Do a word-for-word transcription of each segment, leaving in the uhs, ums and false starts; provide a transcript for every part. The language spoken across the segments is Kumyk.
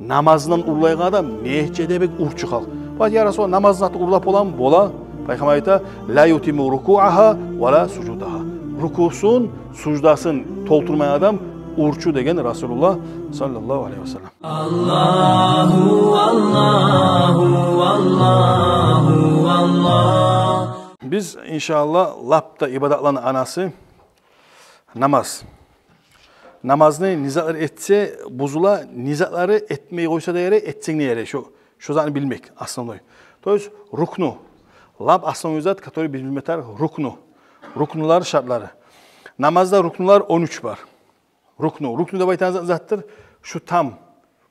Намазындан урлайгъан адам нече де бек урчу халкъ. Ва я Расулуллагь, намазны заты урлап боламы? Бола. Пайхаммар айта: «Ла ютимму рукуагьа ва ла сужудагьа». Рукусун, суждасын толтурмай адам урчу деген Расулуллагь саллаллагьу алайгьи ва саллам. Аллагьу, Аллагьу, Аллагьу, Аллагь. Биз, иншааллагь, лап да ибадатланы анасы намаз. Намазны не затлар этсе бузула, не затлары этмей къойса да ярай, этсенг де ярай. Шо, шо затны билмек основной. То есть рукну. Лап основной зат, который биз билме тарыкъ, рукну. Рукнулар, шартлары. Намазда рукнулар он уьч бар. Рукну. Рукну деп айтагъан зат, затдыр шу там.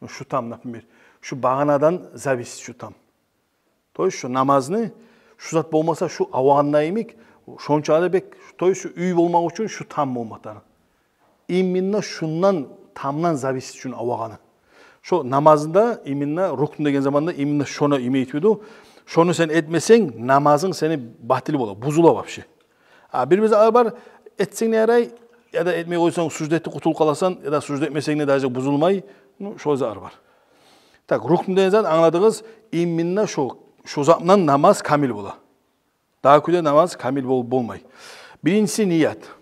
Шу там, например. Шу багъанадан зависит шу там. То есть шу намазны, шу зат болмаса, шу авагъанда йимик, шонча да бек, то есть шу уьй болмакъ учун шу там болма тарыкъ. Именно шундан, тамдан зависит шуну авагъаны. Шо намазында именно рукну деген заманда именно шону имеет в виду. Шону сен этмесенг, намазынг сени батил бола, бузула вообще. А бир-бир затлар бар, этсенг де ярай, яда этмей къойсанг, сужда этип къутулуп къаласан, яда сужда этмесенг де даже бузулмай. Ну, шо затлар бар. Так, рукну деген зат, англадыгъыз, именно шо, шо затдан намаз камил бола. Дагъы кюйде намаз камил бол-, болмай. Биринчиси ният.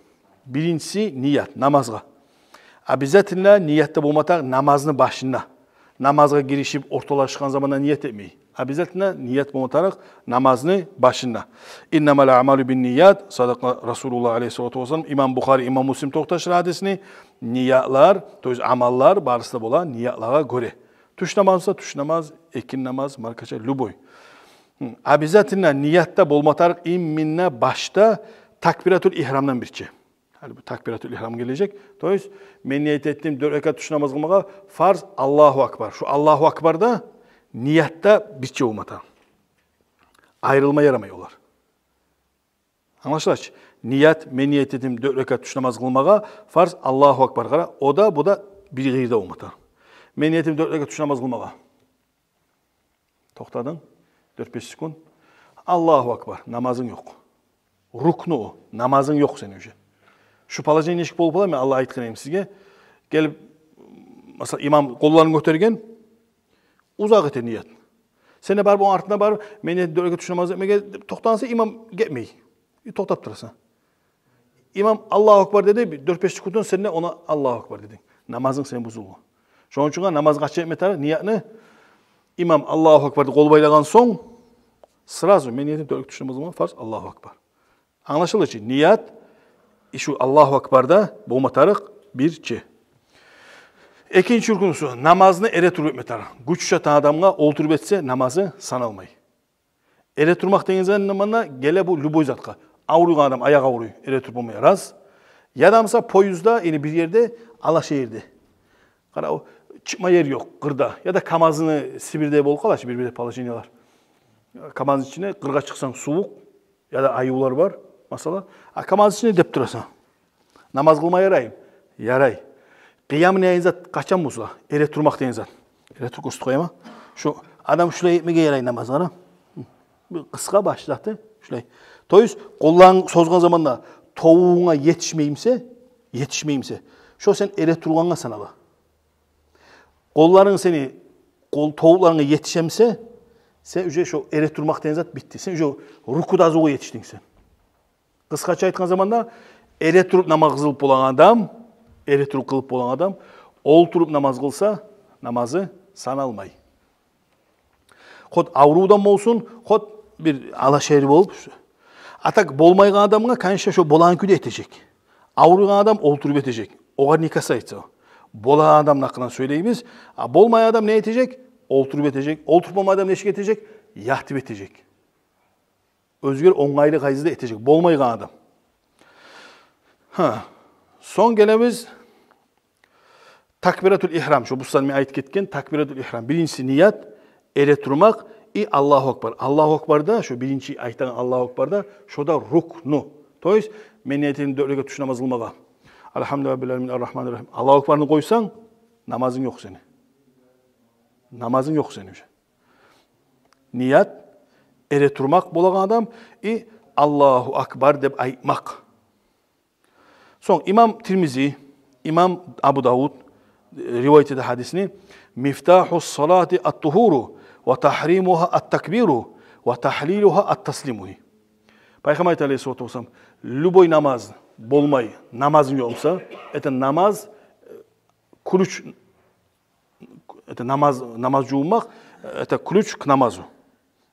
Биринчиси ният намазгъа. Обязательно ният да болма тарыкъ намазны башында. Намазгъа гиришип, орталашгъан заманда ният этмей. Обязательно ният болма тарыкъ намазны башында. «Иннамал аъмалу бин ният», садакъа Расулуллагь алайгьиссалату вассалам. Имам Бухари, имам Муслим токъташдыра гьадисни. Ниятлар, то есть амаллар барысы да бола ниятлагъа гёре. Тюш намаз буса тюш намаз, экинни намаз, маркача, любой. Гьм, обязательно ниятда болма тарыкъ именно башда такбиратул ихрамдан бирче. Гьали бу такбиратул ихрам гележек. То есть мен ният этдим дёрт ракат тюш намаз къылмагъа, фарз Аллагьу акбар. Шу Аллагьу акбар да ниятда бирче болма тарыкъ. Айрылма ярамай олар. Англашыла чы? Ният, мен ният этдим дёрт ракат тюш намаз къылмагъа, фарз Аллагьу акбар. Къара, о да, бу да бир къыйырда болма тарыкъ. Мен ният этдим дёрт ракат тюш намаз къылмагъа. Токътадынг. Дёрт-беш секунд. Аллагьу акбар. Намазынг ёкъ. Рукну о. Намазынг ёкъ сени уже. Шу положение нечик болуп къала, мен алда айтгъан эдим сизге. Гелип, масала, имам къолларын гётерген, узакъ эте ният. Сен де барып, ону артына барып, мен ният этдим дёрт ракат тюш намаз этмеге деп токътагъансан, имам гетмей. И токътап турасан. Имам Аллагьу акбар деди, дёрт-беш секунддан сен де огъар Аллагьу акбар дединг. Намазынг сени бузулду. Шону учун намазны къачан этме тарыкъ, ниятны имам Аллагьу акбар деп къол байлагъан сонг, сразу мен ният этдим дёрт ракат тюш намаз къылмагъа, фарз Аллагьу акбар. Англашыла чы, ният, и шу Аллагьу акбар да болма тарыкъ бирче. Экинчи рукнусу, намазны эретуруп этме тарыкъ. Гючю чатагъан адамгъа олтуруп этсе, намазы саналмай. Эретурмакъ деген заманда геле бу любой затгъа. Авруйгъан адам аягъы авруй, эретуруп болмай, раз. Яда, масала, поездда, яда бир ерде, алаша ерде. Къара, о, чыкъма ер ёкъ къырда. Яда КамАЗны, Сибирьде болуп къала чы бир-бир положениялар. КамАЗны ичине къыргъа чыкъсанг сувукъ, яда аювлар бар, масала. А КамАЗны ичине деп турасан. Намаз къылма яраймы? Ярай. Къияму лайл деген зат къачан буса, эретурмакъ деген зат. Эретуруп гёрсетип къояйым. Шу адам шулай этмеге ярай намазгъа, къара. Бир къысгъа баш заты, шулай. То есть къолларын созгъан заманда тобугъунга етишмеймисе, етишмеймисе, шо сен эретургъангъа санала. Къолларынг сени къол тобукъларынга етишемисе, сен уже шо эретурмакъ деген зат битди. Сен уже рукуда азугъа етишдинг сен. Къысгъача айтгъан заманда, эретуруп намаз къылып болагъан адам, эретуруп къылып болагъан адам, олтуруп намаз къылса, намазы саналмай. Хоть аврувдан болсун, хоть бир алаша ер болуп. А так болмайгъан адамгъа, конечно, шо болагъан кюйде этежек. Авруйгъан адам олтуруп этежек. Огъар не касается о. Болагъан адамны гьакъындан сёйлейбиз. А болмайгъан адам не этежек? Олтуруп этежек. Олтуруп болмайгъан адам нечик этежек? Ятып этежек. Оьзюне онгайлы къайдада этежек. Болмайгъан адам. Гьа. Сонг гелебиз такбиратул ихрам. Шо бусагьат мен айтып гетген такбиратул ихрам. Биринчиси ният, эретурмакъ и Аллагьу акбар. Аллагьу акбар да, шо биринчи айтагъан Аллагьу акбар да, шо да рукну. То есть мен ният этдим дёрт ракат тюш намаз къылмагъа, альгьамдулиллагьи раббил аламин, аррагьманир рагьим. Аллагьу акбарны къойсанг, намазынг ёкъ сени. Намазынг ёкъ сени уже. Ният, эретурмакъ болагъан адам и Аллагьу акбар деп айтмакъ. Сонг имам Тирмизи, имам Абу Давуд, ривайат этди гьадисни: «Мифтаху салати ат-тухуру, ва тахримугьа ат-такбиру, ва тахлилугьа ат-таслиму», – дей. Пайхаммар айта, алейгьиссалату вассалам: «Любой намаз болмай, намазынг ёкъ буса, это намаз, э, ключ, это намаз, намаз жувунмакъ, это ключ к намазу».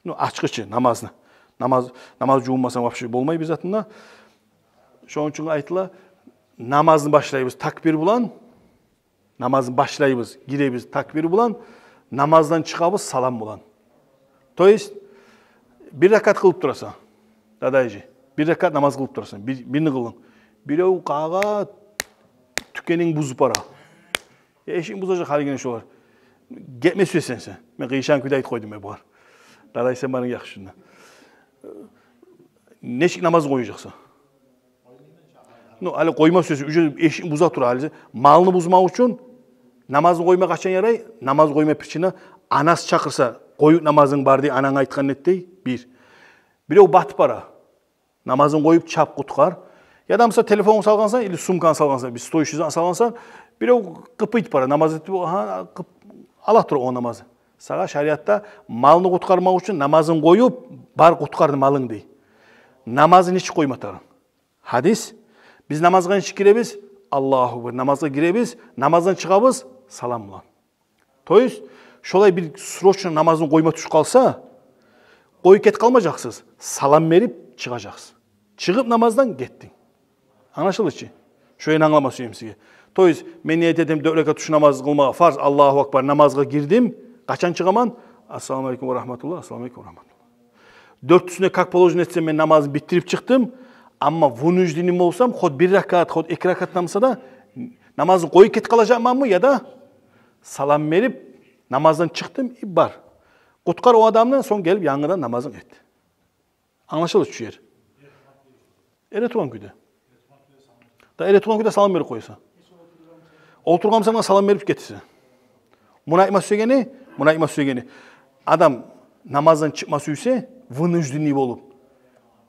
Ну, ачгъычы намазны. Намаз, намаз жувунмасанг, вообще болмай бир затынг да. Шону учун айтыла, намазны башлайбыз такбир булан, намазны башлайбыз, гиребиз такбир булан, намаздан чыгъабыз салам булан. То есть, бир ракат къылып турасан, Дадайжи, бир ракат намаз къылып турасан, бир, бирни къылдынг. Бирев къагъа, тюкенинг бузуп бара. Эшигин бузажакъ гьали гене шолар. Гетме сюесен сен. Мен къыйышагъан кюйде айтып къойдум мен бугъар. Дадай, сен барынг яхшы шунда. Нечик намазны къояжакъсан? Ну, гьали къойма сюесен, уже эшигин буза тура гьали. Малны бузмакъ учун намазны къойма къачан ярай? Намазны къойма причина, анасы чакъырса, къоюп намазынг бар дей, ананг айтгъан эт дей, бир. Бирев батып бара. Намазын къоюп чап къутгъар. Яда, мисал, телефонну салгъансан или сумканы салгъансан, бир стоящий зат салгъансан, бирев къыпыйтып бара, намаз этип, гьа, къып-, ала тура о намазы. Сагъа шариатда малны къутгъармакъ учун намазын къоюп, бар къутгъар малынг дей. Намазны нечик къойма тарыкъ? Гьадис: биз намазгъа нечик гиребиз? Аллагьу акбар. Намазгъа гиребиз, намаздан чыгъабыз салам булан. То есть, шолай бир срочно намазны къойма тюшюп къалса, къоюп гетип къалмажакъсыз. Салам берип чыгъажакъсыз. Чыгъып намаздан гетдинг. Англашылды чы? Шону англама сюемен сизге. То есть, мен ният этдим дёрт ракат тюш намаз къылмагъа, фарз, Аллагьу акбар, намазгъа гирдим. Къачан чыгъаман? Ассаламу алейкум ва рагьматуллагь, ассаламу алейкум ва рагьматуллагь. Дёртюсюне как положено этсем, мен намазны битдирип чыкъдым. Амма вынужденный болсам, хоть бир ракат, хоть эки ракат намазда да, намазны къоюп гетип къалажакъманмы, яда салам берип, намаздан чыкъдым, и бар. Къутгъар о адамны, сонг гелип янгыдан намазынг эт. Англашылды чы шу ер? Эретургъан кюйде. Да, эретургъан кюйде салам берип къоясан. Олтургъан бусанг да салам берип гетесен. Муну айтма сюегени, муну айтма сюегени. Адам намаздан чыкъма сюйсе, вынужденный болуп,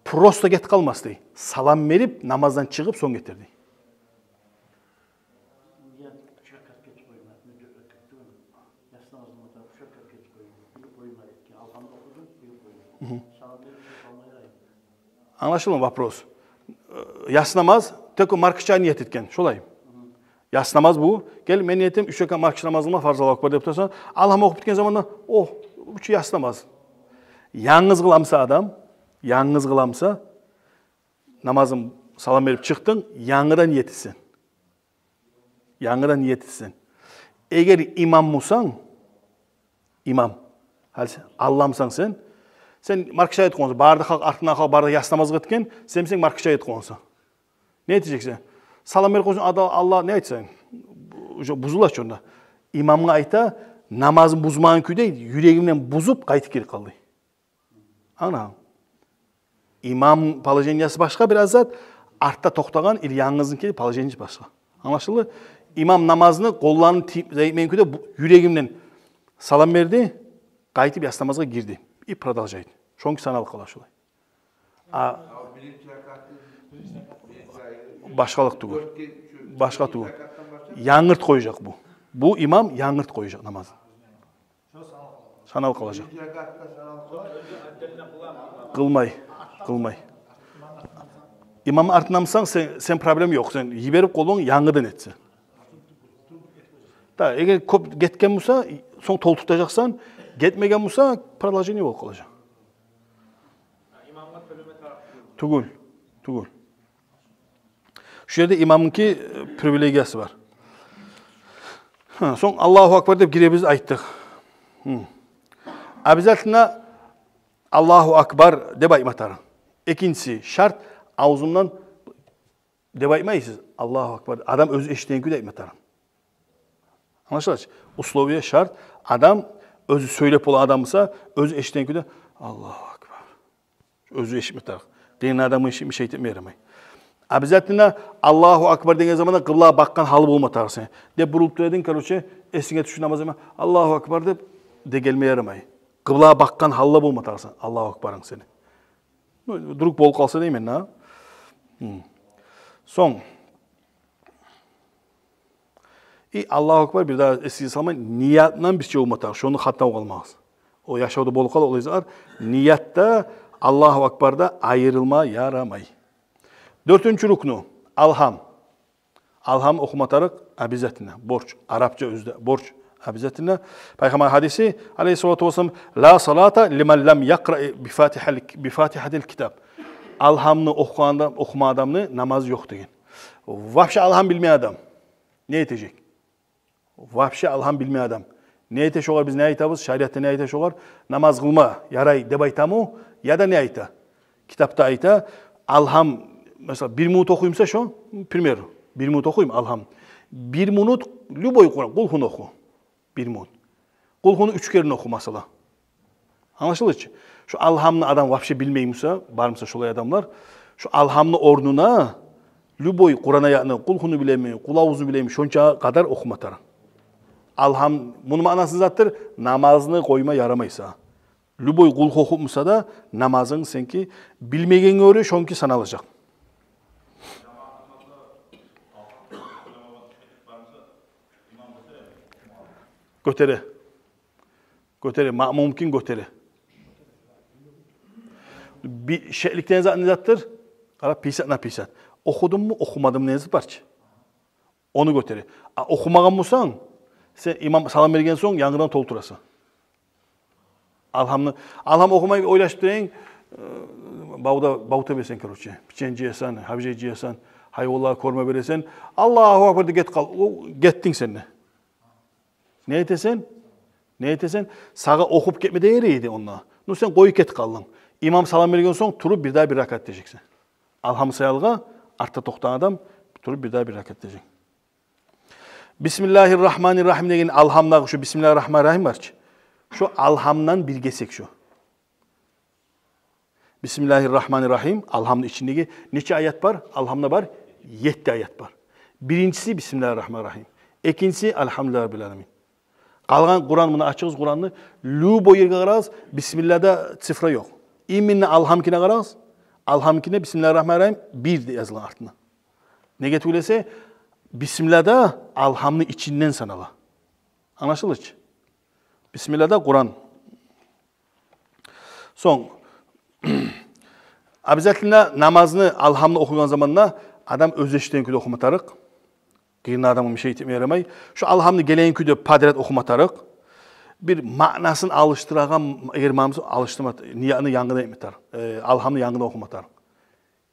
просто гетип къалмас дей. Салам берип, намаздан чыгъып, сонг гетер дей. Мгм. Англашылды вопрос. Э, яссы намаз, тек о маркача ният этген, шолай. Яссы намаз бу. Гел, мен ниятым уьч ракат маркача намаз къылма, фарз, Аллагьу акбар деп турасан, Алгьамны охуп битген заманда, о, уьч яссы намаз. Янгыз къыла буса адам, янгыз къыла буса, намазын салам берип чыкъдынг, янгыдан ният этесен. Янгыдан ният этесен. Эгер имам бусанг, имам, гьали сен, алда бусанг сен, сен маркача этип къойгъансан, бары да халкъ, артындан халкъ бары да яссы намаз къылып битген, сен бусанг маркача этип къойгъансан. Не этежексен? Салам берип къойсанг, ада-, Аллагь, не айтсанг? Уже бузула чы онда. Имамгъа айта, намазын бузмагъан кюйде, юрегимден бузуп, къайтып гирип къалды. Ана. Имам положениясы башгъа бир аз зат, артда токътагъан или янгызныки положениясы башгъа. Англашылды? Имам намазны къолларын тийип, зайып мен кюйде бу-, юрегимден салам берди, къайтып яссы намазгъа гирди. И продолжает. Шонки саналып къала шолай. А башгъалыкъ тюгюл. Башгъа тюгюл. Янгырт къояжакъ бу. Бу имам янгырт къояжакъ намазын. Саналып къалажакъ. Къылмай, къылмай. Имамны артындан бусанг, сен, сен проблема ёкъ. Сен йиберип къолунг, янгыдан этсе. Да, эгер кёп гетген буса, сонг толтуртажакъсан, гетмеген буса, продолжение болуп къалажакъ. Тюгюл, тюгюл. Шу ерде имамныки, э, привилегиясы бар. Гьа, сонг Аллагьу акбар деп гиребиз, айтдыкъ. Гьм. Обязательно Аллагьу акбар деп айтма тарыкъ. Экинчиси шарт, авзумдан деп айтмайсыз, Аллагьу акбар. Адам оьзю эшитеген кюйде айтма тарыкъ. Англашыла чы? Условие, шарт, адам оьзю сёйлеп болагъан адам буса, оьзю эшитеген кюйде, Аллагьу акбар. Оьзю эшитме тарыкъ. Къырыйындагъы адам эшитмей, шейт этме ярамай. Обязательно Аллагьу акбар деген заманда къыблагъа бакъгъан гьалы болма тарыкъ сен. Деп бурулуп тура эдинг, короче, эсинге тюшдю намаз этме, Аллагьу акбар деп де гелме ярамай. Къыблагъа бакъгъан гьалда болма тарыкъ сен, Аллагьу акбарынг сени. Ну, вдруг болуп къалса деймен, а? Гьм. Сонг. И Аллагьу акбар бир дагъы эсигизге салмай, ниятдан бирче болма тарыкъ. Шону хаталап къалмагъыз. О яшавда болуп къала, олай затлар. Ниятда, Аллагьу акбарда айрылма ярамай. Дёртюнчю рукну, алгьам. Алгьам охума тарыкъ обязательно, борч. Арапча оьзю де борч, обязательно. Пайхаммар гьадиси, алейгьиссалату вассалам: «Ла салата лиман лам якъра би фатихатил, би фатихатил китаб». Алгьамны охугъан адам, охумагъан адамны намазы ёкъ деген. Вообще алгьам билмейген адам не этежек? Вообще алгьам билмейген адам не эте шогъар? Биз не айтабыз? Шариатда не айта шогъар? Намаз къылма ярай деп айтамы? Яда не айта? Китапда айта, алгьам, масала, бир минут охуймуса шо, пример, бир минут охуйму алгьам? Бир минут любой Къуран, Къулгьуну оху. Бир минут. Къулгьуну уьч керен оху, масала. Англашылдычы? Шо алгьамны адам вообще билмеймуса, бармуса шолай адамлар, шо алгьамны орнуна любой Къуран аятны, Къулгьуну билеми, Къулавузну билеми, шонча къадар охума тарыкъ. Алгьам, муну маънасы затдыр, намазны къойма ярамай сагъа. Любой Къулгьу охупмуса да, намазынг сеники билмегенге гёре шоники саналажакъ. Гётере. Гётере, маъмум ким гётере. Бир шеклик деген зат не затдыр? Къара, пятьдесят на пятьдесят. Охудумму, охумадыммы деген зат барчы. Ону гётере. А охумагъан бусанг, сен имам салам берген сонг янгыдан толтурасан. Алгьамны, алгьам охумай ойлашып турайын, э, бавда, бав тебесен, короче. Печень жыясан, гьабжай жыясан, гьайванлагъа корма бересен. Аллагьу акбар деп гетип къал. О, гетдинг сен де. Не этесен? Не этесен? Сагъа охуп гетме де ярай эди онда. Ну, сен къоюп гетип къалдынг. Имам салам берген сонг туруп бир дагъы бир ракат этежексен. Алгьам саялгъа артда токътагъан адам туруп бир дагъы бир ракат этежек. Бисмиллагьир рагьманир рагьим деген алгьамдагъы шо бисмиллагьир рагьманир рагьим барчы. Шо алгьамдан бир гесек шо. Бисмиллагьир рагьманир рагьим, алгьамны ичиндеги нече аят бар? Алгьамда бар етти аят бар. Биринчиси бисмиллагьир рагьманир рагьим. Экинчиси альгьамдулиллагьи раббил аламин. Къалгъан Къуран, муна ачыгъыз Къуранны, любой ерге къарагъыз, бисмиллагьда цифра ёкъ. Именно алгьамгъа къарагъыз, алгьамгъа бисмиллагьир рагьманир рагьим бир деп язылгъан артына. Неге тюгюл эсе, бисмиллагь да алгьамны ичинден санала. Англашылдычы? Бисмиллагь да Къуран. Сонг, обязательно намазны, алгьамны охуйгъан заманда адам оьзю эшитеген кюйде охума тарыкъ. Къырыйында адамгъа бир шей этме ярамай. Шо алгьамны гелеген кюйде подряд охума тарыкъ. Бир маънасын алышдырагъан, эгер маънасын алышдырма, ниятны янгыдан этме тарыкъ. Э, алгьамны янгыдан охума тарыкъ.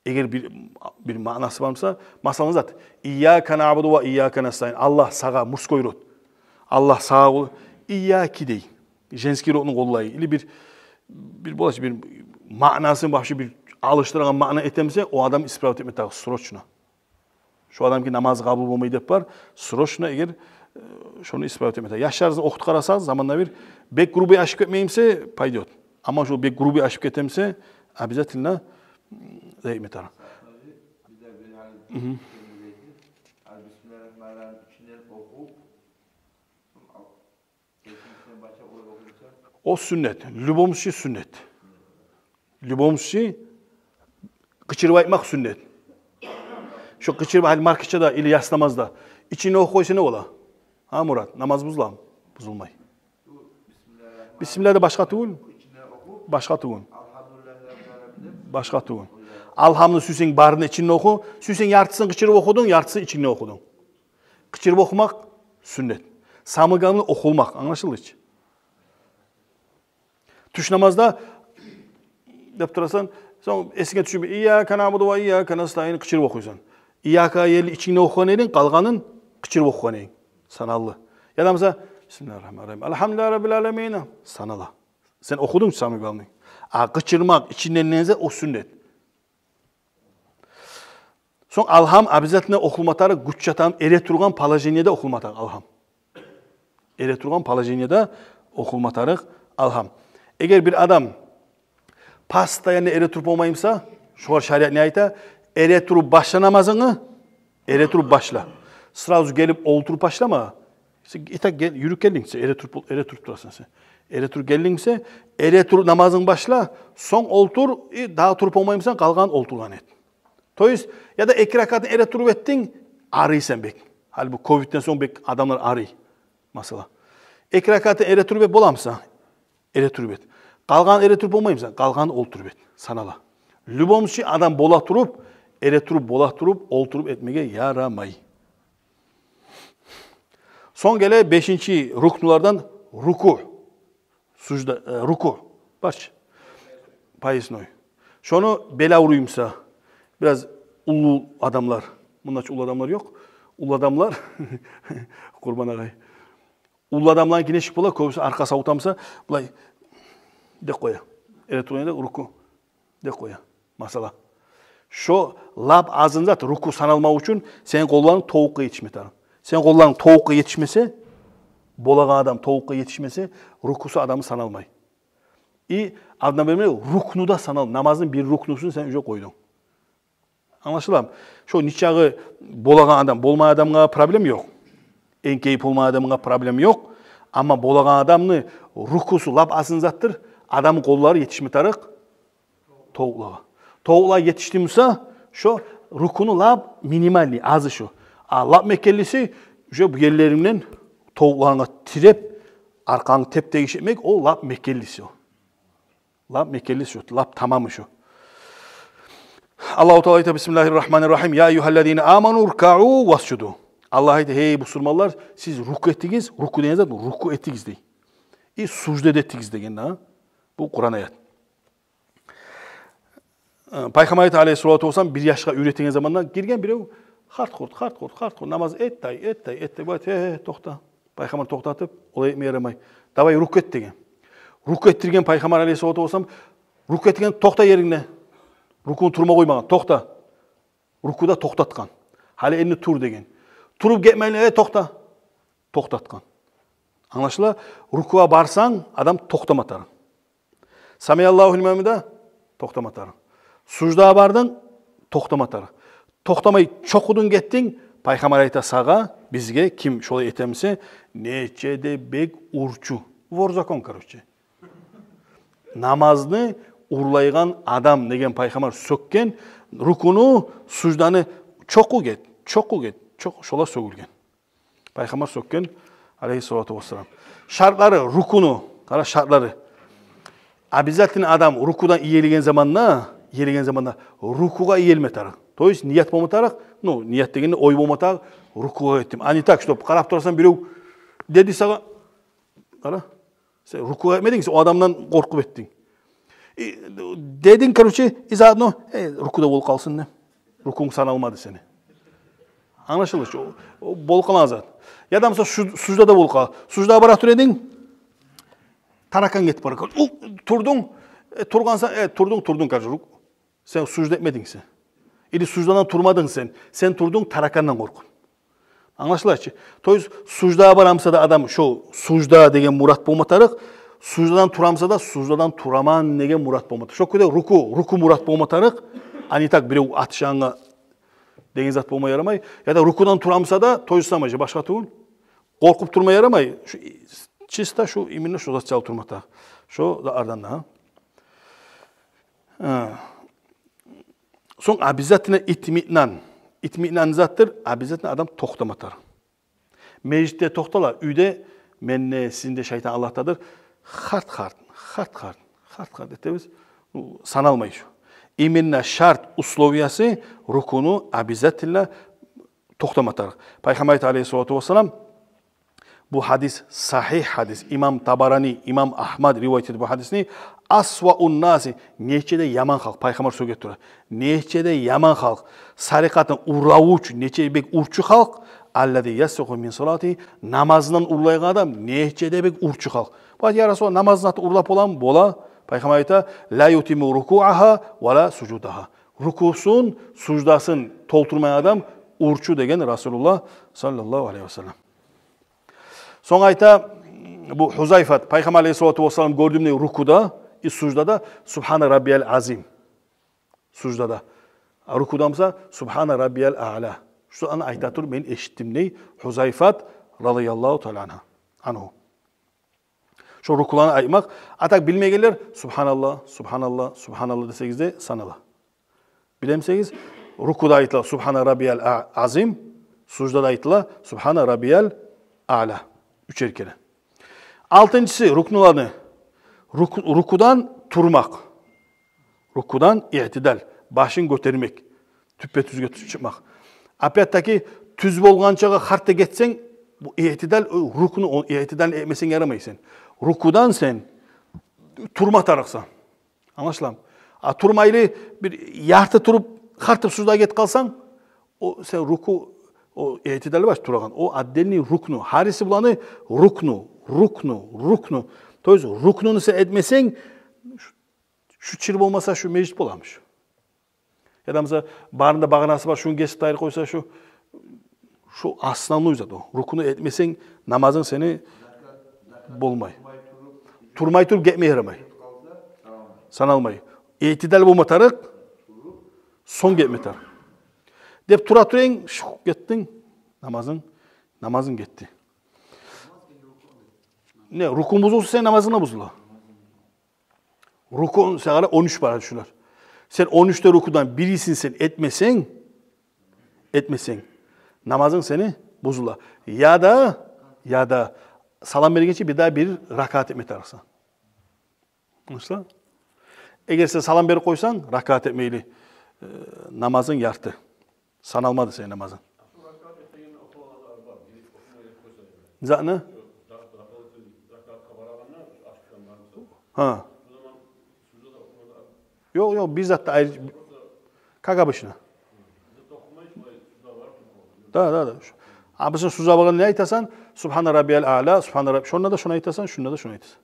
Эгер бир, бир маънасы бармуса, масала, зат, «Ийяка наъбуду ва ийяка настаин». Аллагь сагъа, мужской род. Аллагь сагъа къол, «ийяки» дей. Женский родну къоллай. Или бир, бир болачы, бир маънасын вообще бир алышдырагъан маъна этемусе, о адам исправить этме тарыкъ срочно. Шо адамгъа намаз къабул болмай деп бар, срочно эгер, э, шону исправить этме тарыкъ. Яшларыгъызны охутуп къарасагъыз, заманда бир бек грубый ашып гетмеймусе, пойдёт. Амма шо бек грубый ашып гетемусе, обязательно, м, зат этме тарыкъ. Бисмиллагьир рагьманир рагьим ичинден охуп, о сюннет. Любом случае сюннет. Любом случае къычырып айтмакъ сюннет. Шо къычырып, гьали маркачада или яссы намазда ичинден охуп къойса не бола? Гьа, Мурат, намаз бузуламы? Бузулмай. Бисмиллагь да башгъа тюгюл. Башгъа тюгюл. Башгъа тюгюл. Алгьамны сюйсенг барын да ичинден оху, сюйсенг яртысын къычырып охудунг, яртысын ичинден охудунг. Къычырып охумакъ сюннет. Самый главный охулмакъ, англашылдычы? Тюш намазда деп турасан, сонг эсинге тюшюп, «Ийяка наъбуду ва ийяка настаин» къычырып охуйсан. «Ийяка» ерли ичингде охугъан эдинг, къалгъанын къычырып охугъан эдинг. Саналды. Яда масала, «Бисмиллагьир рагьманир рагьим. Альгьамдулиллагьи раббил аламин». Санала. Сен охудунг самый главный. А къычырмакъ ичинден незе, о сюннет. Сонг алгьам обязательно охулма тарыкъ, гюччатам, эретургъан положениеде охулма тарыкъ алгьам. Эретургъан положениеде охулма тарыкъ алгьам. Эгер бир адам постоянно эретуруп болмаймуса, шогъар шариат не айта? Эретуруп башла намазынгны, эретуруп башла. Сразу гелип олтуруп башлама. Сен и так гел, юрюп гелдинг, сен эретуруп, эретуруп турасан сен. Эретуруп гелдингмисе, эретуруп намазынгны башла, сонг олтур, и дагъы туруп болмаймусан, къалгъан олтургъан эт. То есть, яда эки ракатын эретуруп этдинг, арыйсан бек. Гьали бу ковидден сонг бек адамлар арый. Масала, эки ракатны эретуруп эт боламыса, эретуруп эт. Къалгъанын эретуруп болмаймыса, къалгъанын олтуруп эт. Санала. Любом случае адам бола туруп, эретуруп, бола туруп, олтуруп этмеге ярамай. Сонг геле бешинчи рукнулардан руку. Сужда, э, руку. Барчы. Поясной. Шону бел авруймуса, бираз уллу адамлар. Мундан чы уллу адамлар ёкъ. Уллу адамлар. Къурбан агъай. Уллу адамланы генешик бола, кёбюсю аркъасы авуртамыса, булай деп къоя. Эретургъанда руку деп къоя. Масала. Шо лап азын зат, руку саналмакъ учун сени къолларынг тобукъгъа етишме тарыкъ. Сени къолларынг тобукъгъа етишмесе, болагъан адам тобукъгъа етишмесе, рукусу адамны саналмай. И одновременно рукну да санал, намазны бир рукнусун сен уже къойдунг. Англашыламы? Шо нечакъы болагъан адам, болмай адамгъа проблем ёкъ. Энкейип болмай адамгъа проблем ёкъ. Амма болагъан адамны рукусу лап азын затдыр, адамны къоллары етишме тарыкъ тобукълагъа. Тобукълагъа етишдимуса, шо рукуну лап минимальный, азы шо. А лап мекенлиси, уже бу ерлерингден тобукъларынга тиреп, аркъангны теп тегиш этмек, о лап мекенлиси о. Лап мекенлиси шо, лап тамамы шо. Аллагьу Таала айта: «Бисмиллагьи ррагьмани ррагьим. Я айюгьаллазина аману ркаъу васжуду». Аллагь айта: «Гьей бусурманлар, сиз руку этигиз», руку деген зат, руку этигиз дей. И сужда да этигиз деген да. Бу Къуран аят. Э, Пайхаммар айта, алейгьиссалату вассалам, бир яшгъа уьйретеген заманда гирген бирев, харт-хурт, харт-хурт, харт-хурт, намаз эттай, эттай, эттай, бу айта: «Э, э, токъта». Пайхаммар токътатып, олай этме ярамай. «Давай, руку эт», — деген. Руку этдирген Пайхаммар, алейгьиссалату вассалам, руку этген, «Токъта ерингде». Рукуну турма къоймагъан, «Токъта». Рукуда токътатгъан. «Гьали энни тур», — деген. Туруп гетмейли, «Э, токъта». Токътатгъан. Англашыла, рукугъа барсанг, адам токътама тарыкъ. «Самиаллагьу лиман гьамида», токътама тарыкъ. Суждагъа бардынг, токътама тарыкъ. Токътамай чокъудунг, гетдинг, Пайхаммар айта сагъа, бизге, ким шолай этемисе, нече де бек урчу. Вор закон, короче. Намазны урлайгъан адам деген Пайхаммар сёкген, рукуну, сужданы, чокъу гет, чокъу гет, чокъу, шолар сёгюлген. Пайхаммар сёкген, алейгьиссалату вассалам. Шартлары, рукуну, къара, шартлары. Обязательно адам рукудан иелеген заманда, иелеген заманда рукугъа иелме тарыкъ. То есть ният болма тарыкъ, ну, ният дегенде ой болма тарыкъ, рукугъа этдим. А не так, чтоб къарап турасан, бирев деди сагъа, къара, сен рукугъа этмединг, сен о адамдан къоркъуп этдинг. И, дединг, короче, и заодно, э, рукуда болуп къалсын деп. Рукунг саналмады сени. Англашылды чы, о, о болуп къалагъан зат. Я да, мисал, шу-, суждада болуп къал. Суждагъа бара тура эдинг, таракан гетип бара. О, турдунг, э, тургъансан, э, турдунг, турдунг, короче, рук-, сен сужда этмединг сен. Или суждадан турмадынг сен. Сен турдунг таракандан къоркъуп. Англашыла чы. То есть суждагъа барамыса да адам, шо сужда деген мурат болма тарыкъ, суждадан турамыса да, суждадан тураман деген мурат болма тарыкъ. Шо кюйде руку, руку мурат болма тарыкъ. А не так, бирев атышангъа деген зат болма ярамай. Я да рукудан турамыса да, то же самое же, башгъа тюгюл. Къоркъуп турма ярамай. Шу, чисто шу, именно шу зат чалып турма тарыкъ. Шо да ардан да, гьа? Гьа. Сонг обязательно итминан. Итминан затдыр, обязательно адам токътама тарыкъ. Межитде токътала, уьйде, менде, сизинде шайтан Аллагьдадыр. Харт-харт, харт-харт, харт-харт этебиз. Саналмай шу. Именно шарт, условиясы, рукуну обязательно токътама тарыкъ. Пайхаммар айта, алейгьиссалату вассалам, бу гьадис сагьигь гьадис. Имам Табарани, имам Агьмад ривайат этди бу гьадисни. «Асваун наси», нече де яман халкъ, Пайхаммар сёге тура. Нече де яман халкъ, сарикъатын, урлавучу, нече бек урчу халкъ. «Аллази ясрикъу мин салати», намазындан урлайгъан адам нече де бек урчу халкъ. Бу айта: «Я Расулаллагь, намазын урлап боламы?» Бола. Пайхаммар айта: «Ла ютимму рукуагьа ва ла сужудагьа». Рукусун, суждасын толтурмай адам урчу деген Расулуллагь саллаллагьу алейгьи ва саллам. Сонг айта бу Гьузайфат: Пайхаммар алейгьиссалату вассалам гёрдюм дей рукуда, и суждада, «Субгьана раббиял азим». Суждада. А рукуда буса, «Субгьана раббиял аъла». Шуланы айта туруп мен эшитдим дей Гьузайфат радияллагьу таала ангьу. Ангьу. Шо рукуланы айтмакъ. А так билмегенлер «Субгьаналлагь, субгьаналлагь, субгьаналлагь» десегиз де санала. Билемсегиз, рукуда айтыла «Субгьана раббиял а-, азим», Суждада айтыла: «Субгьана раббиял аъла». Уьчер керен. Алтынчысы рукнуланы. Рук-, рукудан турмакъ. Рукудан иътидал. Башын гётермек. Тюппе-тюзге тюз чыкъмакъ. Опять-таки, тюз болгъанчагъа къарата гетсенг, бу иътидал, о рукну, о иътидалны этмесенг ярамай сен. Рукудан сен турма тарыкъсан. Англашыламы? А турмайлы бир ярты туруп, къарата суждагъа гетип къалсанг, о сен руку, о иътидал бар турагъан, о отдельный рукну. Гьариси буланы рукну, рукну, рукну. То есть рукнуну сен этмесенг, шу, шу чыр болмаса, шу межит боламы шу? Яда, мисал, барында багъанасы бар, шуну гесип тайдырып къойса, шу, шу основной зат о. Рукну этмесенг, намазынг сени болмай. Турмай туруп гетме ярамай. Саналмай. Иътидал болма тарыкъ, сонг гетме тарыкъ. Деп тура турайын, шух, гетдинг, намазынг, намазынг гетди. Не, рукунг бузулса, сени намазынг да бузула. Рукун, сагъара он уьч бар шулар. Сен он уьч де рукудан бирисин сен этмесенг, этмесенг, намазынг сени бузула. Яда, яда салам бергенче бирдагъы бир ракаат этме тарыкъсан. Англашыла? Эгер сен салам берип къойсанг, ракаат этмейли, э, намазынг ярты. Саналмады сени намазынг. Затны? Гьа. Ёкъ, ёкъ, бир зат да айры. Как обычно. Да, да, да. Обычно сужда баргъанда не айтасан? Субгьана раббиял аъла, субгьана рабби-, шонда да шону айтасан, шунда да шону айтасан.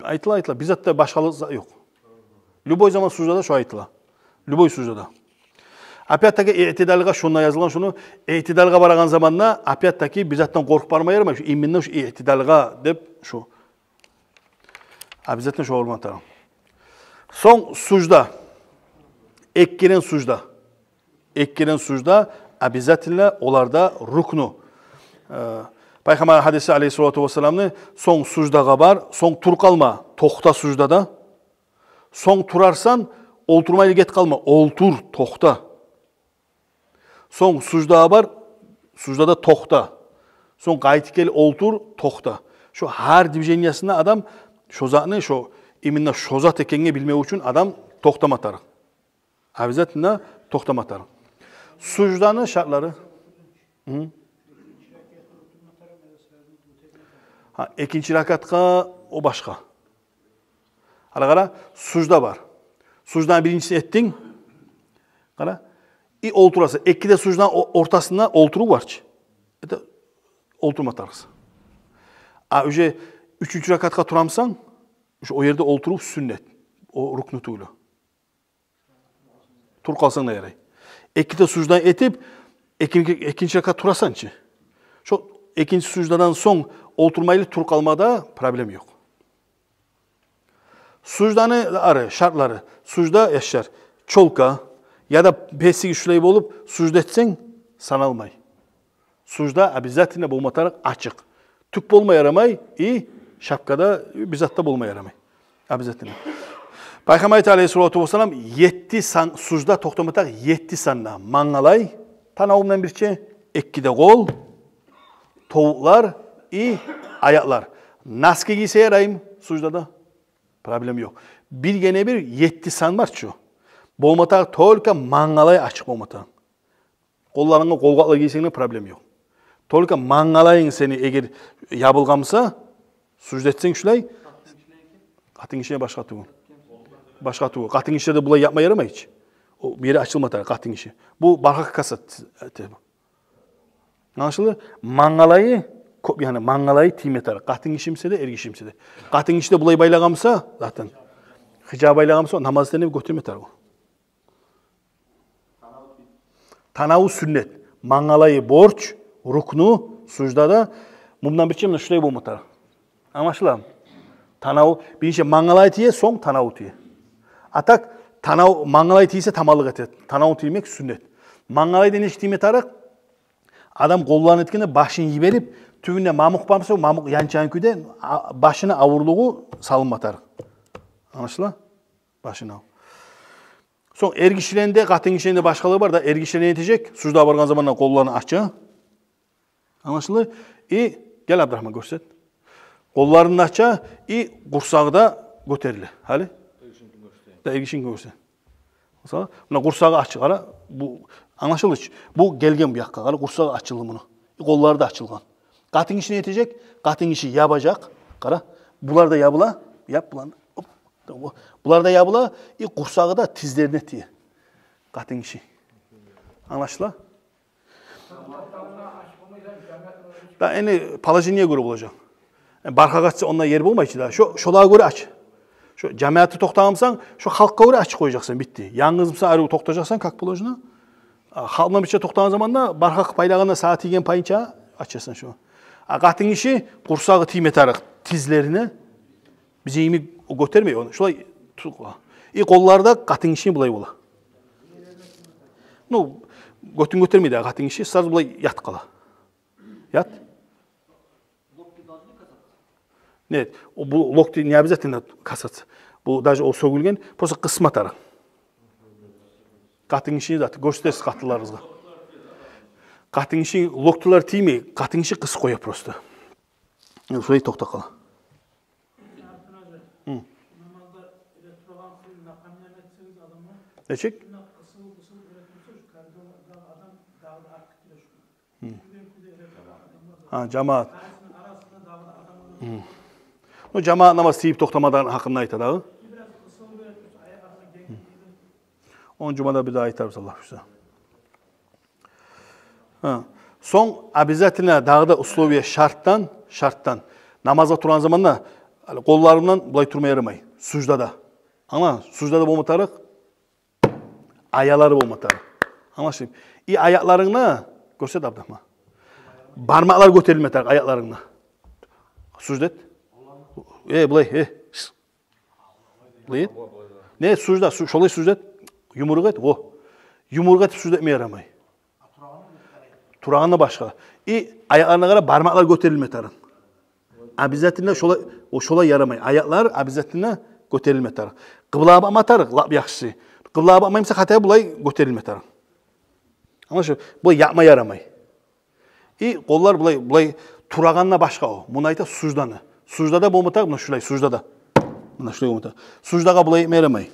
Айтыла, айтыла. Бир зат да башгъалыкъ за-, ёкъ. Любой заман суждада шо айтыла. Любой суждада. Опять-таки иътидалгъа шонда язылгъан шуну, иътидалгъа барагъан заманда, опять-таки, бир затдан къоркъуп барма ярамай. Шу, именно шу иътидалгъа деп шу. Обязательно шо болма тарыкъ. Сонг сужда. Эки керен сужда. Эки керен сужда обязательно, олар да рукну. Э, Пайхаммар гьадиси алейгьиссалату вассаламны: «Сонг суждагъа бар, сонг тур къалма, токъта суждада. Сонг турарсан, олтурмайлы гет къалма, олтур, токъта. Сонг суждагъа бар, суждада токъта. Сонг къайтып гел, олтур, токъта». Шо гьар движениясында адам шо затны, шо, именно шо зат экенге билмек учун адам токътама тарыкъ. Обязательно токътама тарыкъ. Сужданы шартлары. Гьы? Гьа, экинчи ракатгъа о башгъа. Къара, къара, сужда бар. Сужданы биринчисин этдинг. Къара. И олтурасан. Эки де сужданы о-, ортасында олтурув бар чы. Это олтурма тарыкъсан. А уже уьчюнчю ракатгъа турамысан, уже о ерде олтурув сюннет. О рукну тюгюл. Туруп къалсанг да ярай. Эки де сужда этип, экинчи, экинчи ракат турасан чы. Шо экинчи суждадан сонг олтурмайлы туруп къалмада проблема ёкъ. Сужданы ары, шартлары. Сужда, яшлар, чёлка яда бесиги шулай болуп сужда этсенг, саналмай. Сужда обязательно болма тарыкъ ачыкъ. Тюк болма ярамай, и шапкада, бир затда болма ярамай. Обязательно. Пайхаммар айта алейгьиссалату вассалам, етти сан, сужда токътама тарыкъ етти санда: мангалай, танаву булан бирче, эки де къол, тобукълар и аякълар. Носки гийсе яраймы суждада? Проблема ёкъ. Бир гене бир етти сан бар чы. Болма тарыкъ только мангалай ачыкъ болма тарыкъ. Къолларынга къолгъакълар гийсенг де проблема ёкъ. Только мангалайынг сени эгер ябылгъан буса, сужда этсенг шулай, къатынгишиге башгъа тюгюл. Башгъа тюгюл. Къатынгишиде булай япма ярамай чы. О бир ери ачылма тарыкъ къатынгиши. Бу бархакъ касат эте бу. Англашылды? Мангалайы, кёп, яни мангалайы тийме тарыкъ. Къатынгиши буса да, эргиши буса да. Къатынгишиде булай байлагъан буса, затдан, хижаб байлагъан буса, намаз этегенде гётерме тарыкъ о. Танаву сюннет. Мангалайы борч, рукну, суждада. Мундан бирче муна шулай болма тарыкъ. Англашыламы? Танаву, биринчи мангалайы тие, сонг танаву тие. А так, танаву, мангалайы тийсе таманлыкъ этеди. Танаву тиймек сюннет. Мангалайы да нечик тийме тарыкъ? Адам къолларын этгенде башын йиберип, тюбюнде мамукъ бар буса, мамукъ янчагъан кюйде, а, башыны авурлугъу салынма тарыкъ. Англашыла? Башына. Сонг эргишилени де, къатынгишилени де башгъалыгъы бар да, эргишилени не этежек? Суждагъа баргъан заманда къолларын ача. Англашылды? И, гел, Абдурагьман, гёрсет. Къолларын ача, и къурсагъы да гётериле. Гьали? Да, эргишини гёрсе. Масала, муна къурсагъы ачыкъ, къара, бу, англашылды чы. Бу гелген бу якъгъа, къара, къурсагъы ачылды муну. И къоллары да ачылгъан. Къатынгиши не этежек? Къатынгиши ябажакъ. Къара, булар да ябыла, яп буланы. Оп. Булар да ябыла, и къурсагъы да тизлерине тие. Къатынгиши. Англашыла? Да, энни положениеге гёре болажакъ. Э, бархагъа ачса, онда ер болмай чы да. Шо, шолагъа гёре ач. Шо жамиятда токътагъан бусанг, шо халкъгъа гёре ачып къояжакъсан, битди. Янгыз буса, арив токътажакъсан, как положено. А, халкъ булан бирче токътагъан заманда бархакъ пайлагъанда сагъа тийген пайынча ачасан шо. А къатынгиши къурсагъы тийме тарыкъ тизлерине. Бизин йимик гётермей ону. Шулай тутуп къала. И къоллары да къатынгишини булай бола. Ну, гётюн гётермей де къатынгиши, сразу булай ятып къала. Ят. Нет, о, бу локти не обязательно касаться. Бу даже о сёгюлген, просто къысма тарыкъ. Къатынгишини заты, гёрсетесиз къатынларыгъызгъа. Къатынгиши локтилер тиймей, къатынгиши къысып къоя просто. Шулай токътап къала. Гьы. Нечик? Гьы. Гьа, жамаат. Гьы. Ну, жамаат намаз тийип токътамагъан гьакъында айта дагъы. Гьы. Ону жумада бир де айтарбыз, Аллагь буюрса. Гьа. Сонг обязательно дагъы да условие, шартдан, шартдан. Намазгъа тургъан заманда, гьали, къолларынг булан булай турма ярамай. Суждада. Англа, суждада болма тарыкъ. Аякълары болма тарыкъ. Англашылды? И аякъларынгны гёрсет, Абдурагьман. Бармакълар гётерилме тарыкъ аякъларынгны. Сужда эт. Э, булай, э. Шш. Булай эт. Не, сужда, су-, шолай сужда эт. Юмурукъ эт, о. Юмурукъ этип сужда этме ярамай. Турагъанда башгъа. И аякъларына къара, бармакълар гётерилме тарыкъ. Обязательно шолай, о шолай ярамай. Аякълар обязательно гётерилме тарыкъ. Къыблагъа бакъма тарыкъ, лап яхшысы. Къыблагъа бакъмай буса, хотя бы булай гётерилме тарыкъ. Англашылды? Булай ятма ярамай. И къоллар булай, булай турагъанда башгъа о. Муну айта сужданы. Суждада болма тарыкъ, муна шулай, суждада. Муна шулай болма тарыкъ. Суждагъа булай этме ярамай.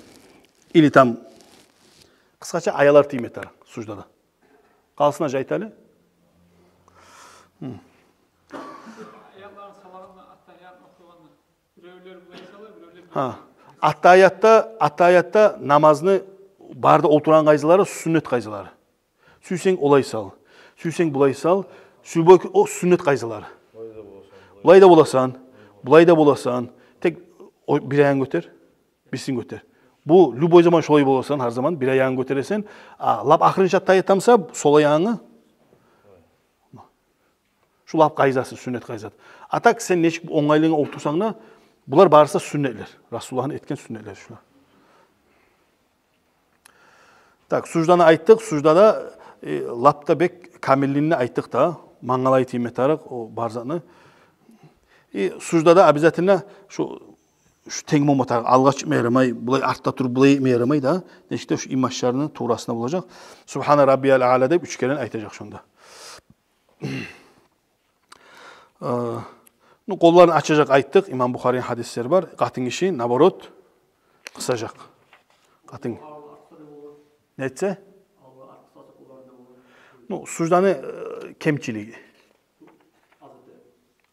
Или там, къысгъача, аякълар тийме тарыкъ суждада. Къалсын, жайт гьали. Гьы. Аякъларын салагъанда, аттагьиятны охугъанда, биревлер булай сала, биревлер булай. Гьа. Аттагьиятда, аттагьиятда намазны бары да олтурагъан къайдалары сюннет къайдалары. Сюйсенг олай сал, сюйсенг булай сал, сюйбей, о сюннет къайдалары. Булай да боласан, булай да боласан. Тек о бир аягъынг гётер. Бирсин гётер. Бу любой заман шолай боласан, гьар заман бир аягъынг гётересен. А лап ахырынчы аттагьиятда буса, сол аягъынгны. Шу лап къайдасы, сюннет къайдасы. А так сен нечик онгайлыгъынга олтурсанг да, булар барысы сюннетлер. Расулуллагьны этген сюннетлер шулар. Так, сужданы айтдыкъ, суждада, э, лап да бек камиллигин айтдыкъ да, мангалай тийме тарыкъ, о бар затны. И суждада обязательно шу шу тенг болма тарыкъ, алгъа чыкъма ярамай, булай артда туруп, булай этме ярамай да. Нечик де шу инбашларыны туврасында болажакъ. Субгьана раббиял аъла деп уьч керен айтажакъ шонда. Э, ну, къолларын ачажакъ, айтдыкъ, имам Бухарини гьадислери бар. Къатынгиши, наоборот, къысажакъ. Къатын. Не этсе? Ну, сужданы, э, кемчилиги.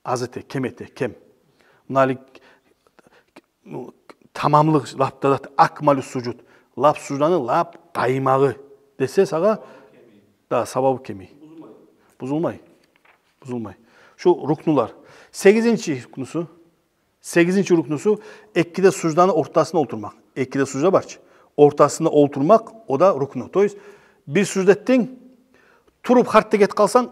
Аз эте, кем эте, кем. Муна гьали, ну, тамамлыкъ, лап да, акмалу сужуд. Лап сужданы лап къаймагъы десе сагъа, да, сабабы кеми. Бузулмай. Бузулмай. Шу рукнулар. Сегизинчи рукнусу. Сегизинчи рукнусу, эки де сужданы ортасына олтурмакъ. Эки де сужда бар чы. Ортасына олтурмакъ, о да рукну. То есть, бир сужда этдинг, туруп гьарт да гетип къалсанг,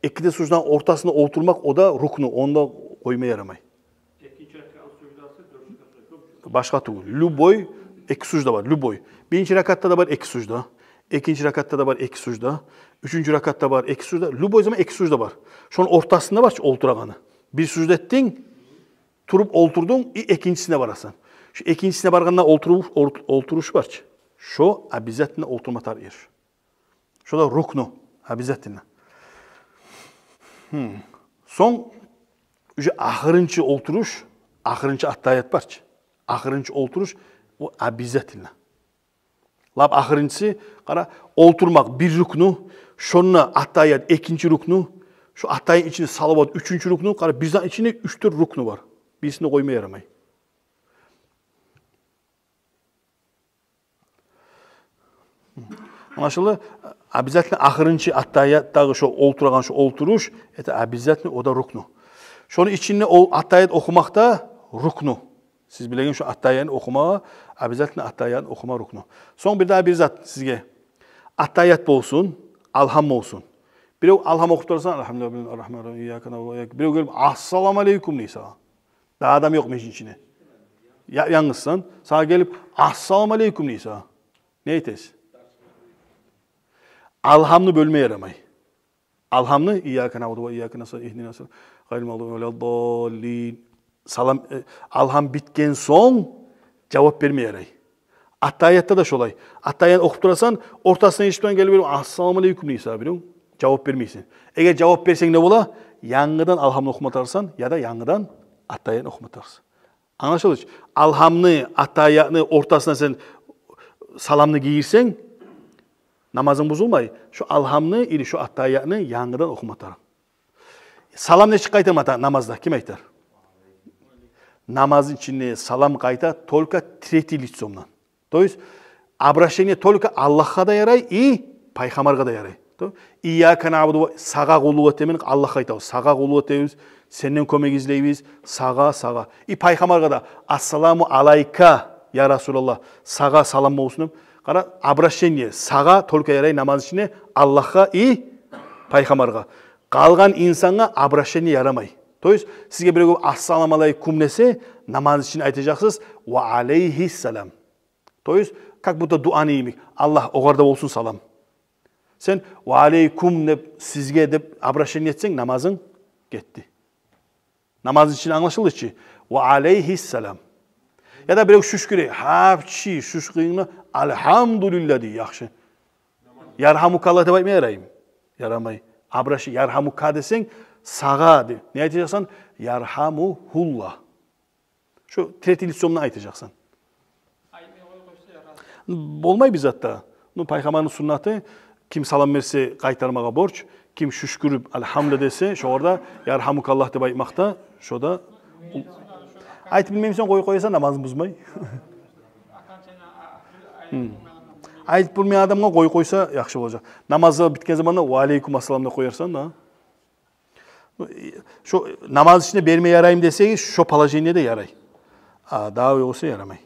эки де сужданы ортасына олтурмакъ, о да рукну. Ону да къойма ярамай. Экинчи ракаат суждасы, дёрт ракаат сужда. Башгъа тюгюл. Любой эки сужда бар, любой. Биринчи ракаатда да бар эки сужда. Экинчи ракаатда да бар эки сужда. Уьчюнчю ракаатда бар эки сужда. Любой заман эки сужда бар. Шону ортасында бар чы олтурагъаны. Бир сужда этдинг, туруп олтурдунг, и экинчисине барасан. Шу экинчисине баргъанда олтурув-, олт-, олтуруш бар чы. Шо обязательно олтурма тарыкъ ер. Шо да рукну, обязательно. Сонг уже ахырынчы олтуруш, ахырынчы аттагьият бар чы. Ахырынчы олтуруш, о обязательно. Лап ахырынчысы, къара, олтурмакъ бир рукну, шонда аттагьият экинчи рукну, шо аттагьият ичинде салават уьчюнчю рукну, къара, бир затны ичинде уьч-дёрт рукну бар. Бирисин де къойма ярамай. Англашылды? Обязательно ахырынчы аттагьиятдагъы шо олтурагъан шо олтуруш, это обязательно о да рукну. Шону ичинде ол аттагьият охумакъ да рукну. Сиз билеген шо аттагьиятны охума, обязательно аттагьиятны охума рукну. Сонг бир дагъы бир зат сизге. Аттагьият болсун, алгьам болсун. Бирев алгьам охуп турасан, «Алгьамдулиллагьи рагьмани рагьим, ийяка нагъбуду ва ийяка». Бирев гелип, «Ассаламу алейкум» дей сагъа. Дагъы адам ёкъ межитни ичинде. Я-, янгызсан, сагъа гелип, «Ассаламу алейкум» дей сагъа. Не этесиз? Алгьамны бёлме ярамай. Алгьамны, «Ийяка нагъбуду ва ийяка настаин, игьдина сыратал, гъайрил магъдуби алайгьим ва ладдаллин». Салам, э, алгьам битген сонг жавап берме ярай. Аттагьиятда да шолай. Аттагьиятны охуп турасан, ортасына етишип тургъан гелип, «Ассаламу алейкум» дей сагъа бирев. Жавап бермейсен. Эгер жавап берсенг, не бола? Янгыдан алгьамны охума тарыкъсан, яда янгыдан аттагьиятны охума тарыкъсан. Англашылды чы? Алгьамны, аттагьиятны ортасына сен саламны гийирсенг, намазынг бузулмай. Шо алгьамны или шо аттагьиятны янгыдан охума тарыкъ. Салам нечик къайтарма тарыкъ намазда? Ким айтар? Намазны ичинде салам къайта только третий лицомдан. То есть, обращение только Аллагьгъа да ярай и пайхаммаргъа да ярай. То, «Ийяка нагъбуду ва», сагъа къуллукъ этемен, Аллагьгъа айтабыз. Сагъа къуллукъ этебиз, сенден кёмек излейбиз, сагъа, сагъа. И пайхаммаргъа да, «Ассаламу алайка, я Расулаллагь», сагъа салам болсун деп. Къара, обращение сагъа только ярай намазны ичинде, Аллагьгъа и пайхаммаргъа. Къалгъан инсангъа обращение ярамай. То есть, сизге бирев «Ассаламу алайкум» десе, намазны ичинде айтажакъсыз: «Ва алайгьиссалам». То есть, как будто дуаны йимик. «Аллагь, огъар да болсун салам». Сен «Ва алайкум» деп, «сизге» деп обращение этсенг, намазынг гетди. Намазны ичинде, англашылды чы? «Ва алайгьиссалам». Яда бирев шюшкюре, гьапчи шюшкюргенде, «Алгьамдулиллагь» дей, яхшы. «Яргьамукаллагь» деп айтма яраймы? Ярамай. Обращение, «Яргьамука» десенг, сагъа де. Не айтажакъсан? «Яргьамугьуллагь». Шо третий лицомдан айтажакъсан. Болмай бир зат да. Ну, пайхаммарны суннаты, ким салам берсе, къайтармагъа борч, ким шюшкюрюп «Алгьамдулиллагь» десе, шогъар да «Яргьамукаллагь» деп айтмакъ да, шо да. Айтып билмеймисен, къоюп къоясан, намазынг бузмай. Айтып билмейген адамгъа къоюп къойса, яхшы болажакъ. Намазы битген заманда «Ва алайкум ассалам» деп къоярсан да. Шо намаз ичинде берме яраймы десегиз, шо положениеде ярай. А дагъы ёгъесе ярамай.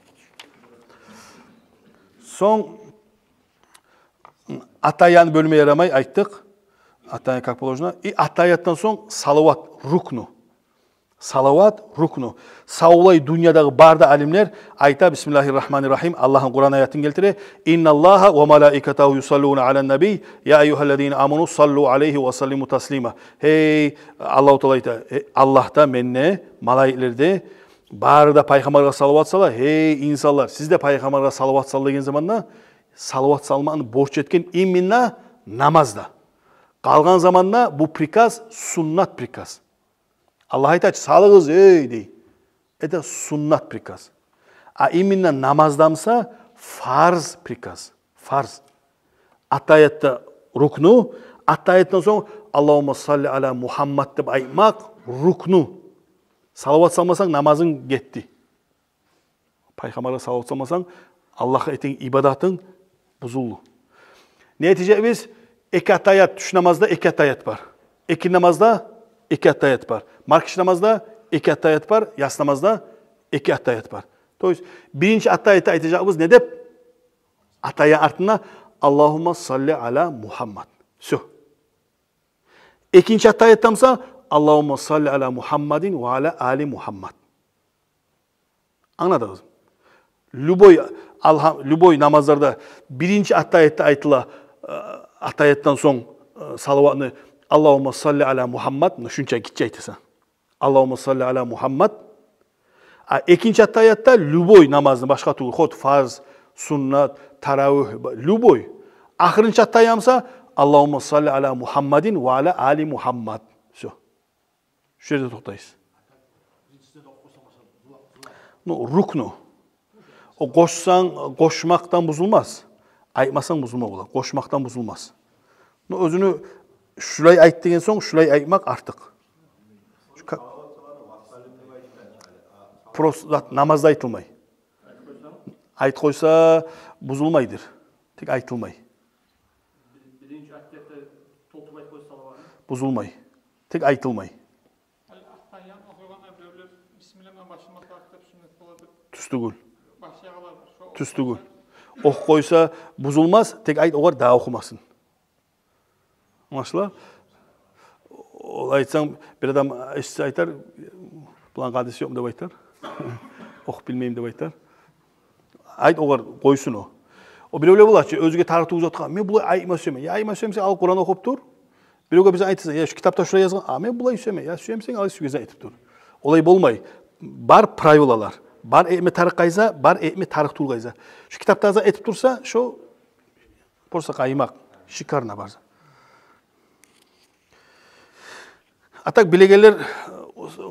Сонг аттагьиятны бёлме ярамай, айтдыкъ. Аттагьият как положено. И аттагьиятдан сонг салават рукну. Салават рукну. Савлай дюньядагъы бары да алимлер айта, бисмиллагьи ррагьмани ррагьим, Аллагьны Къуран аятын гелтире: «Инналлагьа ва малаикатагьу юсаллуна алан набий, я айюгьаллазина аману саллу алайгьи ва саллиму таслима». Гьей, Аллагьу Таала айта, гьей, Аллагь да, мен де, малайиклер де, бары да пайхаммаргъа салават сала. Гьей инсанлар, сиз де пайхаммаргъа салават салыгъыз деген заманда, салават салманы борч этген именно намазда. Къалгъан заманда бу приказ суннат приказ. Аллагь айта чы: «Салыгъыз, эй», дей. Это суннат приказ. А именно намазда буса фарз приказ. Фарз. Аттагьиятда рукну, аттагьиятдан сонг «Аллагьумма салли аля Мухаммад» деп айтмакъ рукну. Салават салмасанг, намазынг гетди. Пайхаммаргъа салават салмасанг, Аллагьгъа этген ибадатынг бузулду. Не этежекбиз? Эки аттагьият, тюш намазда эки аттагьият бар. Экинни намазда эки аттагьият бар. Маркиш намазда эки аттагьият бар, яс намазда эки аттагьият бар. То есть, биринчи аттагьиятда айтажакъбыз не деп? Аттагьият артында «Аллагьумма салли аля Мухаммад». Всё. Экинчи аттагьиятда буса «Аллагьумма салли аля Мухаммадин ва аля али Мухаммад». Англадыгъызмы? Любой алгьам-, любой намазларда биринчи аттагьиятда айтыла, э, аттагьиятдан сонг, э, салаватны «Аллагьумма салли аля Мухаммад», муна шунча гиччи айтасан. «Аллагьумма салли аля Мухаммад». А экинчи аттагьиятда любой намазны, башгъа тюгюл, хоть фарз, суннат, таравигь, любой. Ахырынчы аттагъы буса, Аллагьумма салли аля Мухаммадин ва аля али Мухаммад. Всё. Шу ерде токътайсыз. Ну, рукну. О къошсанг, къошмакъдан бузулмас. Айтмасанг бузулма бола. Къошмакъдан бузулмас. Ну, оьзюню шулай айт деген сонг, шулай айтмакъ артыкъ. Шу ка-, просто зат намазда айтылмай. Айтып къойса, бузулмайдыр. Тек айтылмай. Биринчи аттагъы толтуруп айтып къойса салаватны. Бузулмай. Тек айтылмай. Гьали аттагьиятны охуйгъанда биревлер бисмиллагь булан башламакъ тарыкъ деп сюннет бола деп. Тюз тюгюл. Башлай къалар. Тюз тюгюл. Охуп къойса бузулмас, тек айт огъар дагъы охумасын. Англашыла? Олай айтсанг, бир адам эшитсе айтар, булан гьадис ёкъму деп айтар. Охуп билмеймен деп айтар. Айт огъар, къойсун о. О биревлер бола чы, оьзюне тарыкъ тюгюл затгъа, мен булай айтма сюемен. Я айтма сюемсенг, ал Къуран охуп тур. Биревге бирден айтсанг, я шу китапда шулай язгъан, а мен булай сюемен, я сюемсенг, ал сюйгенсен айтып тур. Олай болмай. Бар правилалар. Бар этме тарыкъ къайсы, бар этме тарыкъ тюгюл къайсы. Шу китапда язгъан этип турса, шо просто къаймакъ, шикарно барса. А так билегенлер,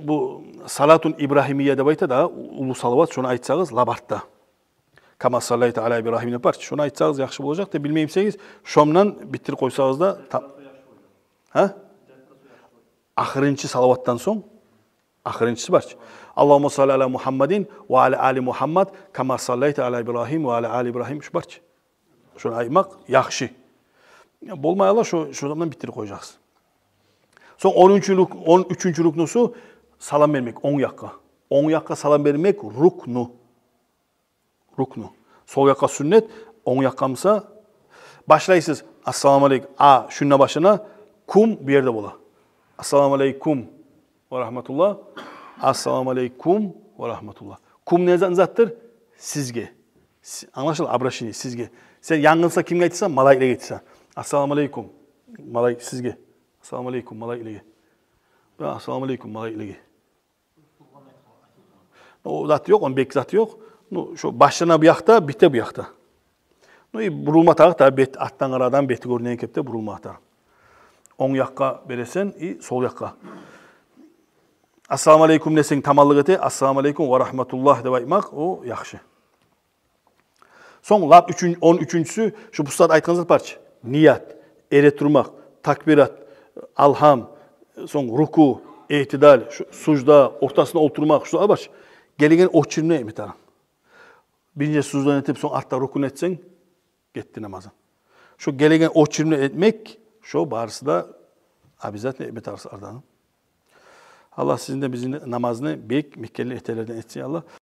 бу салатун ибрагьимия деп айта да, уллу салават, шону айтсагъыз лап артда. Кама саллайта аля Ибрагьим деп бар чы. Шону айтсагъыз яхшы болажакъ деп, билмеймисегиз, шондан битдирип къойсагъыз да, та-, гьа? Ахырынчы салаватдан сонг, ахырынчысы бар чы. Аллагьумма салли аля Мухаммадин ва аля али Мухаммад, кама саллайта аля Ибрагьим ва аля али Ибрагьим, шу бар чы. Шону айтмакъ яхшы. Болмай къала, шо, шо заман битдирип къояжакъсыз. Сонг он уьчюнчю рук-, он уьчюнчю рукнусу салам бермек онг якъгъа. Онг якъгъа салам бермек рукну. Рукну. Сол якъгъа сюннет, онг якъгъа буса, башлайсыз, ассаламу алейкум. А шунда башлана, кум бу ерде бола. Ассаламу алейкум ва рагьматуллагь. Ассаламу алейкум ва рагьматуллагь. Кум не зат-, затдыр? Сизге. Си-, англашыла, обращение сизге. Сен янгынса кимге айтасан? Малайиклеге айтасан. Ассаламу алейкум. Малайик сизге. Ассаламу алейкум малайиклеге. Ассаламу алейкум малайиклеге. О заты ёкъ, ону бек заты ёкъ. Ну, шо башлана бу якъда, бите бу якъда. Ну, и бурулма тарыкъ да, бет, артдан къара адам бети гёрюнеген кепде бурулма тарыкъ. Онг якъгъа бересен, и сол якъгъа. Ассаламу алейкум десенг, таманлыкъ эте, ассаламу алейкум ва рагьматуллагь деп айтмакъ, о яхшы. Сонг лап уьчюн-, он уьчюнчюсю, шу бу сагьат айтгъан зат бар чы. Ният, эретурмакъ, такбират, алгьам, сонг руку, эътидал, шу сужда, ортасына олтурмакъ, шу зат бар чы. Гелеген очередьни этме тарыкъ. Биринчи сужданы этип, сонг артда рукуну этсенг, гетди намазынг. Шо гелеген очередьни этмек, шо барысы да обязательно этме тарыкъ ардагъы. Аллагь сизин де, бизин де намазны бек мекенли этегенлерден этсин, Аллагь.